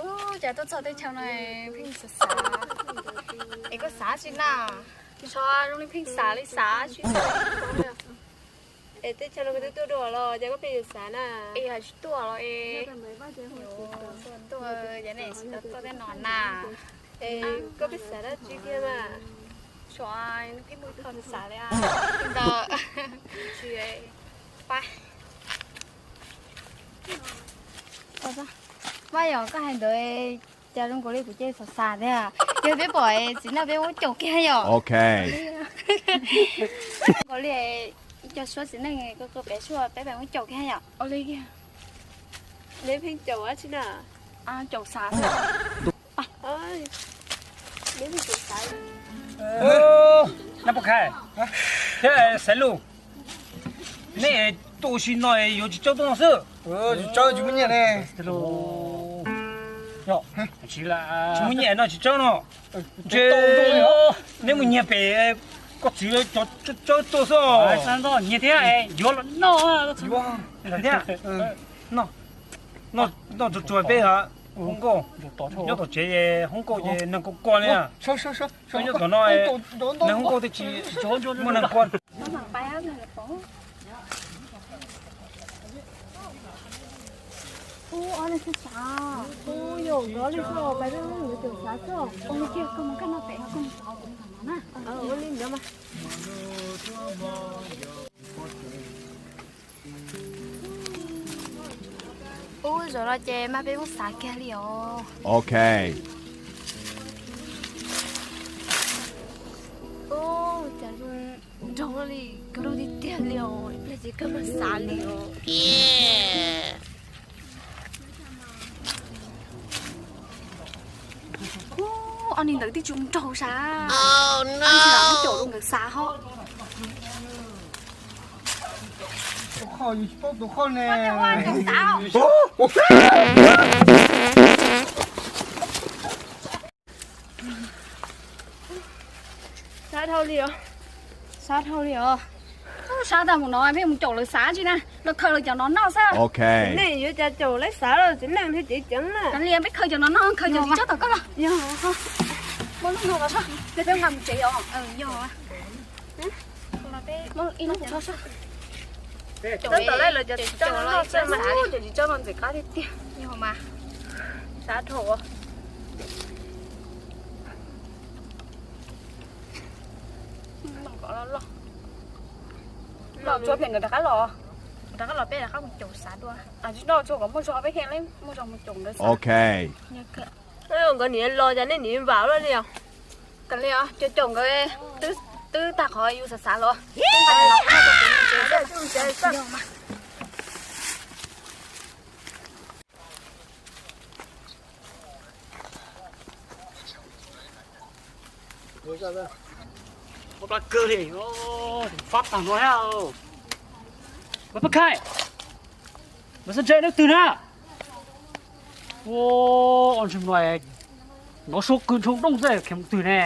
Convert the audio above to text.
Ub, cas tuaj txog teb chaws no pheej xav xav. Es koj xav tsi na? Xyov zoo li pheej xav li xav tsi. Es teb chaws no koj twb tuaj dua los cas koj pheej yuav xav na? Es hais tsis tuaj los es. Tuaj, tuaj, yav nej tsis tau tuaj tej no na. Es koj pheej xav dab tsi kiag mas? Xyov, pheej muaj ib qho xav xav li ntawd. Tsis, pab. Pab yom, koj hais ntawd cas zoo nkaus li kuv ces xav xav thiab. Yog peb pom txiv neej peb muab caum kiag yom. Zoo nkaus li cov suab txiv neej ko ko pem suab peb pem muab caum kiag yom. Ua li kiag. Neb pheej caum dab tsi na? Caum xav. Neb pheej caum xav. Nab Paj Khais thiab Xaiv Luj, neb tuaj ua si no yuav tsis tsaub tuaj no xwb? Tsis tsaub, tsis muaj nyiaj ne. Tsis muaj nyiaj no tsis tsaub no. Ntshe neb mus nyiag pem koj txiv cov tsaub tuaj xwb. Nyiag thiab yuav los noj thiab. Noj tsuag tsuag peb ha, hoob nkauj. Nyob tom tsev hoob nkauj ces neeg kuj kuaj li. Nyob tom no neeg hoob nkauj twb tsis muaj neeg kuaj. Ub, zaum no ces mas peb muab xav kiag li os. Ok. Ub, cas zoo nraug li, kawg lub tiag tiag li os, ib pliag ces kawg mas xav li os. Ub, ob niag ntawd twb tsis nraug sav. Ob niag ntawd muab caum rau nkawd xav hos. Sab dhau li os. Sab dhau li os. Sab tag mus no peb mus caum lawv xav tsi na, los khaws lawv cov no noj xwb. Nej yuav cas caum lawv xav los txiv neej thiab cev ceev na. Kav liam, peb khaws cov no noj, khaws cov tsis tsob tom koj los. Muaj lub no los soj, peb nqa mus tsev os. Yog. Ib lub no soj. Caum tau lawv cov tsis tsob no noj xwb mas, cov tsis tsob no ntxim qab tiag tiag. Yog mas. Sab dhau. Los tsuav pliag nkawd rov qab los. Rov qab los peb rov qab mus caum xav dua. Tsis noj tsuav kom muaj zog peb thiaj muaj zog mus caum nkawd xav. Nkawd niam los cas nej niam vam luaj li os. Kav liam, caum caum nkawd twb tag qhov yus xav xav los. Ua plab kawg li, fab tag no thiab. Mas Paj Khais, mas xab ntse neb twg na? Ua, ntshai no, nov suab kws ntsoo dooj xwb kheev mus twg ne?